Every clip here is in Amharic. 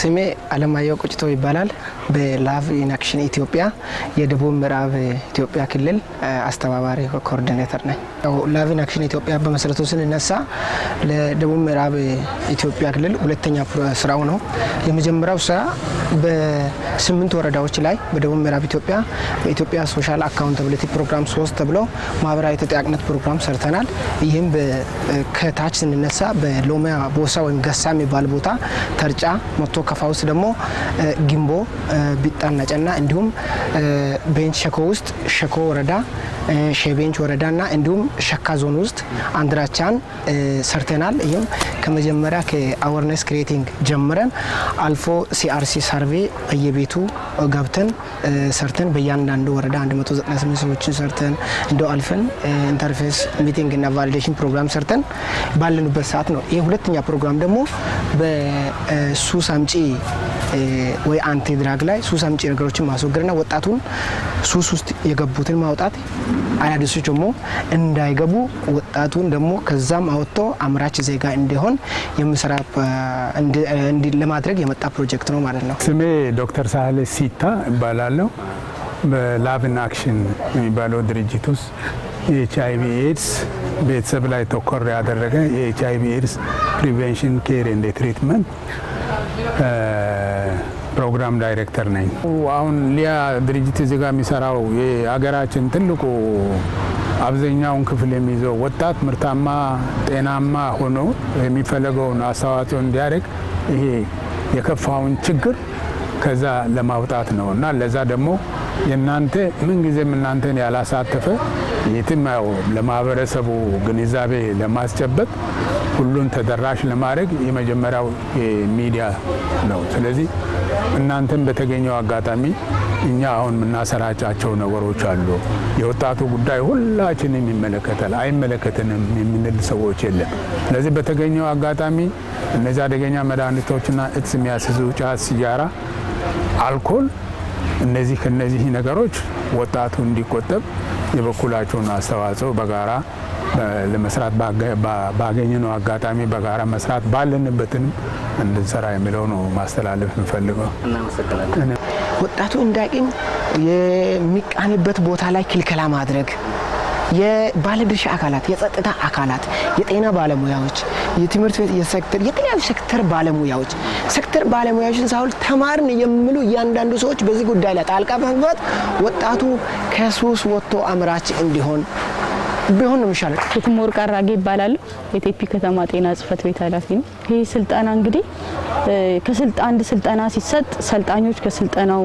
ስሜ አለማየሁ ቁጭቶ ይባላል። በ Love in Action ኢትዮጵያ የደቡብ ምዕራብ ኢትዮጵያ ክልል አስተባባሪ coordinator ነኝ። Love in Action ኢትዮጵያ በመሰረቱ ስንነሳ ለደቡብ ምዕራብ ኢትዮጵያ ክልል ሁለተኛ ስራው ነው። የመጀመሪያው ስራ በስምንት ወረዳዎች ላይ በደቡብ ምዕራብ ኢትዮጵያ በኢትዮጵያ Social Accountability Program 3 ተብሎ ማህበራዊ ተጠያቂነት ፕሮግራም ሰርተናል። ይህም ከታች ስንነሳ በሎሚያ ቦሳ ወይም ገሳ የሚባል ቦታ ተርጫ፣ መቶ ከፋ ውስጥ ደግሞ ጊምቦ፣ ቢጣና ጨና እንዲሁም ቤንች ሸኮ ውስጥ ሸኮ ወረዳ፣ ሼቤንች ወረዳና እንዲሁም ሸካ ዞን ውስጥ አንድራቻን ሰርተናል። ይህም ከመጀመሪያ ከ awareness creating ጀምረን አልፎ CRC survey በየቤቱ ገብተን ሰርተን በእያንዳንዱ ወረዳ 198 ሰዎችን ሰርተን እንደው አልፈን interface meeting እና validation ፕሮግራም ሰርተን ባለንበት ሰዓት ነው። ይህ ሁለተኛ ፕሮግራም ደግሞ በሱስ አምጪ ወይ anti drug ላይ ሱስ አምጪ ነገሮችን ማስወገድና ወጣቱን ሱስ ውስጥ የገቡትን ማውጣት፣ አዳዲሶች ደግሞ እንዳይገቡ ወጣቱን ደግሞ ከዛም አወጥቶ አምራች ዜጋ እንዲሆን የምሰራ ለማድረግ የመጣ ፕሮጀክት ነው ማለት ነው። ስሜ ዶክተር ሳህሌ ሲታ እባላለሁ። በ Love in Action የሚባለው ድርጅት ውስጥ የኤች አይቪ ኤድስ ቤተሰብ ላይ ተኮር ያደረገ የ HIV AIDS prevention, care and treatment program director ነኝ። አሁን ሊያ ድርጅት እዚህ ጋር የሚሰራው የሀገራችን ትልቁ አብዛኛውን ክፍል የሚይዘው ወጣት ምርታማ፣ ጤናማ ሆኖ የሚፈለገውን አስተዋጽኦ እንዲያደርግ ይሄ የከፋውን ችግር ከዛ ለማውጣት ነው እና ለዛ ደግሞ የእናንተ ምንጊዜም እናንተን ያላሳተፈ የትም ያው ለማህበረሰቡ ግንዛቤ ለማስጨበጥ ሁሉን ተደራሽ ለማድረግ የመጀመሪያው የሚዲያ ነው። ስለዚህ እናንተን በተገኘው አጋጣሚ እኛ አሁን የምናሰራጫቸው ነገሮች አሉ። የወጣቱ ጉዳይ ሁላችንም ይመለከታል፣ አይመለከትንም የምንል ሰዎች የለም። ስለዚህ በተገኘው አጋጣሚ እነዚህ አደገኛ መድኃኒቶችና እጽ የሚያስይዙ ጫት፣ ሲጃራ፣ አልኮል እነዚህ ከነዚህ ነገሮች ወጣቱ እንዲቆጠብ የበኩላቸውን አስተዋጽኦ በጋራ ለመስራት ባገኘነው አጋጣሚ በጋራ መስራት ባለንበትንም እንድንሰራ የሚለው ነው ማስተላለፍ የምፈልገው። ወጣቱ እንዳቂም የሚቃምበት ቦታ ላይ ክልከላ ማድረግ፣ የባለድርሻ አካላት፣ የጸጥታ አካላት፣ የጤና ባለሙያዎች፣ የትምህርት ቤት የሴክተር የተለያዩ ሴክተር ባለሙያዎችን ሳይሆን ተማርን የሚሉ እያንዳንዱ ሰዎች በዚህ ጉዳይ ላይ ጣልቃ በመግባት ወጣቱ ከሱስ ወጥቶ አምራች እንዲሆን ቢሆን ነው የሚሻለው። የትምወርቅ አራጌ ይባላል። የቴፒ ከተማ ጤና ጽህፈት ቤት ኃላፊ ነው። ይህ ስልጠና እንግዲህ አንድ ስልጠና ሲሰጥ ሰልጣኞች ከስልጠናው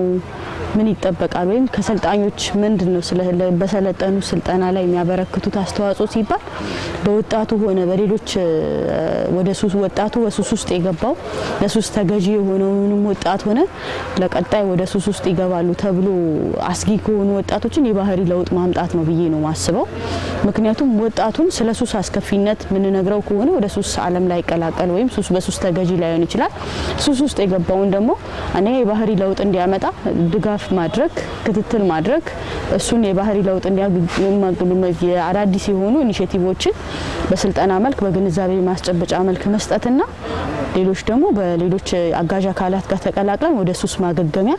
ምን ይጠበቃል ወይም ከሰልጣኞች ምንድን ነው በሰለጠኑ ስልጠና ላይ የሚያበረክቱት አስተዋጽኦ ሲባል በወጣቱ ሆነ በሌሎች ወደ ሱስ ወጣቱ በሱስ ውስጥ የገባው ለሱስ ተገዢ የሆነውንም ወጣት ሆነ ለቀጣይ ወደ ሱስ ውስጥ ይገባሉ ተብሎ አስጊ ከሆኑ ወጣቶችን የባህሪ ለውጥ ማምጣት ነው ብዬ ነው ማስበው። ምክንያቱም ወጣቱን ስለ ሱስ አስከፊነት የምንነግረው ከሆነ ወደ ሱስ ዓለም ላይ ይቀላቀል ወይም ሱስ በሱስ ተገዢ ላይሆን ይችላል። ሱስ ውስጥ የገባውን ደግሞ አንደኛ የባህሪ ለውጥ እንዲያመጣ ድጋፍ ማድረግ፣ ክትትል ማድረግ፣ እሱን የባህሪ ለውጥ አዳዲስ የሆኑ initiative ኦችን በስልጠና መልክ በግንዛቤ ማስጨበጫ መልክ መስጠትና ሌሎች ደግሞ በሌሎች አጋዥ አካላት ጋር ተቀላቅለን ወደ ሱስ ማገገሚያ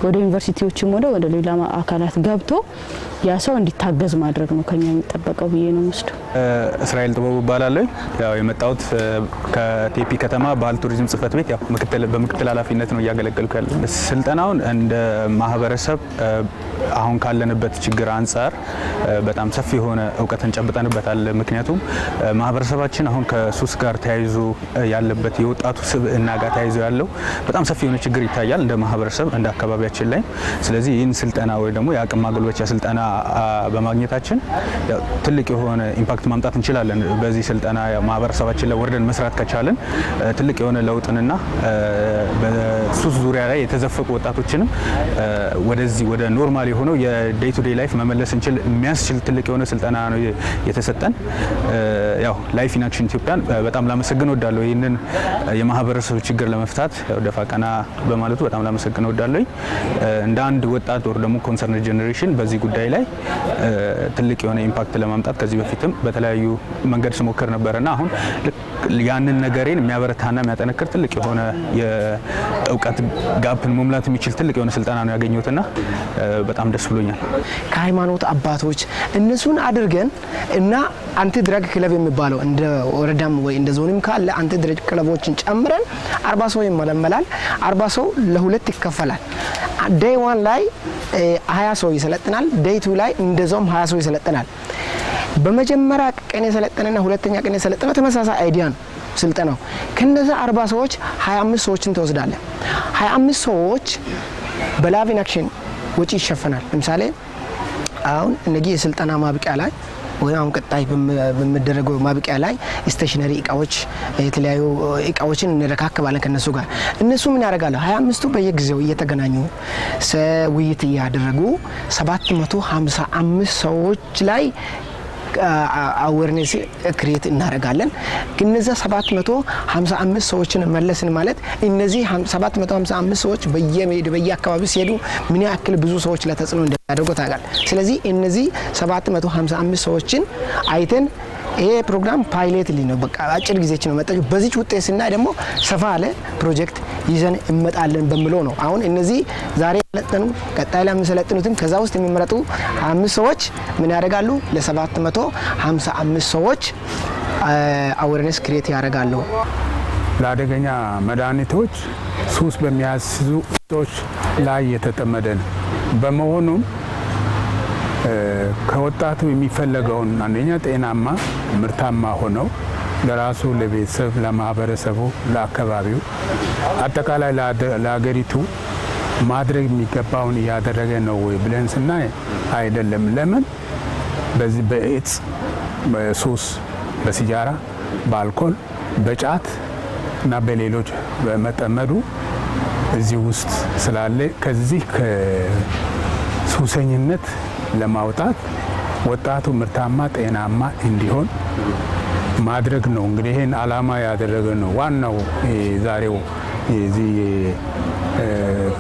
ወደ ዩኒቨርሲቲዎችም ወደ ሌላ አካላት ገብቶ ያ ሰው እንዲታገዝ ማድረግ ነው ከኛ የሚጠበቀው ብዬ ነው የምወስደው። እስራኤል ጥበቡ እባላለሁ። ያው የመጣሁት ከቴፒ ከተማ ባህል ቱሪዝም ጽህፈት ቤት ያው በምክትል ኃላፊነት ነው እያገለገልኩ ያለው። ስልጠናውን እንደ ማህበረሰብ አሁን ካለንበት ችግር አንጻር በጣም ሰፊ የሆነ እውቀትን ጨብጠንበታል። ምክንያቱም ማህበረሰባችን አሁን ከሱስ ጋር ተያይዞ ያለበት የወጣቱ ስብዕና ጋር ተያይዞ ያለው በጣም ሰፊ የሆነ ችግር ይታያል እንደ ማህበረሰብ እንደ አካባቢያችን ላይ። ስለዚህ ይህን ስልጠና ወይ ደግሞ የአቅም ማጎልበቻ ስልጠና በማግኘታችን ትልቅ የሆነ impact ማምጣት እንችላለን። በዚህ ስልጠና ማህበረሰባችን ላይ ወርደን መስራት ከቻልን ትልቅ የሆነ ለውጥንና በሱስ በሱስ ዙሪያ ላይ የተዘፈቁ ወጣቶችንም ወደዚህ ወደ normal የሆነው የ day to day life መመለስ እንችል የሚያስችል ትልቅ የሆነ ስልጠና ነው የተሰጠን። ያው Life in Action ኢትዮጵያን በጣም ላመሰግን እወዳለሁ። ይህንን የማህበረሰብ ችግር ለመፍታት ያው ደፋ ቀና በማለቱ በጣም ላመሰግን እወዳለሁ። እንደ አንድ ወጣት ወር ደግሞ concerned generation በዚህ ጉዳይ ላይ ትልቅ የሆነ impact ለማምጣት ከዚህ በፊትም በተለያዩ መንገድ ስሞክር ነበርና አሁን ያንን ነገሬን የሚያበረታና የሚያጠነክር ትልቅ የሆነ የእውቀት gap ን መሙላት የሚችል ትልቅ የሆነ ስልጠና ነው ያገኘሁትና በጣም ደስ ብሎኛል። ከሃይማኖት አባቶች እነሱን አድርገን እና anti drug club የሚባለው እንደ ወረዳም ወይ እንደ ዞንም ካለ anti drug ክለቦችን ጨምረን 40 ሰው ይመለመላል። 40 ሰው ለሁለት ይከፈላል። Day one ላይ 20 ሰው ይሰለጥናል። Day two ላይ እንደዛውም 20 ሰው ይሰለጥናል። በመጀመሪያ ቀን የሰለጠነና ሁለተኛ ቀን የሰለጠነው ተመሳሳይ idea ነው ስልጠናው። ከነዛ 40 ሰዎች 25 ሰዎችን ትወስዳለህ። 25 ሰዎች በ Love in Action ወጪ ይሸፈናል። ለምሳሌ አሁን እነዚህ የስልጠና ማብቂያ ላይ ወይም አሁን ቀጣይ በሚደረገው ማብቂያ ላይ stationery እቃዎች፣ የተለያዩ እቃዎችን እንረካከባለን ከነሱ ጋር። እነሱ ምን ያደርጋሉ? 25ቱ በየጊዜው እየተገናኙ ውይይት እያደረጉ 755 ሰዎች ላይ awareness create እናደርጋለን። እነዛ 755 ሰዎችን መለስን ማለት እነዚህ 755 ሰዎች በየሜድ በየአካባቢው ሲሄዱ ምን ያክል ብዙ ሰዎች ለተጽዕኖ እንደሚያደርጉ ታውቃል። ስለዚህ እነዚህ 755 ሰዎችን አይተን ይሄ ፕሮግራም ፓይለት ነው፣ በቃ አጭር ጊዜች ነው መጣ። በዚች ውጤት ስናይ ደግሞ ሰፋ ያለ ፕሮጀክት ይዘን እንመጣለን በሚለው ነው። አሁን እነዚህ ዛሬ የሰለጠኑ፣ ቀጣይ ላይ የሚሰለጥኑትም ከዛ ውስጥ የሚመረጡ አምስት ሰዎች ምን ያደርጋሉ? ለ755 ሰዎች awareness create ያደርጋሉ። ለአደገኛ መድኃኒቶች ሱስ በሚያስይዙ እጾች ላይ የተጠመደ ነው። በመሆኑም ከወጣቱ የሚፈለገውን አንደኛ ጤናማ፣ ምርታማ ሆነው ለራሱ፣ ለቤተሰብ፣ ለማህበረሰቡ፣ ለአካባቢው፣ አጠቃላይ ለሀገሪቱ ማድረግ የሚገባውን እያደረገ ነው ወይ ብለን ስናይ አይደለም። ለምን? በዚህ በእጽ፣ በሱስ፣ በሲጃራ፣ በአልኮል፣ በጫት እና በሌሎች በመጠመዱ እዚህ ውስጥ ስላለ ከዚህ ከሱሰኝነት ለማውጣት ወጣቱ ምርታማ፣ ጤናማ እንዲሆን ማድረግ ነው። እንግዲህ ይህን ዓላማ ያደረገ ነው ዋናው ዛሬው የዚህ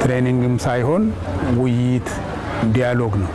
training ም ሳይሆን ውይይት dialogue ነው።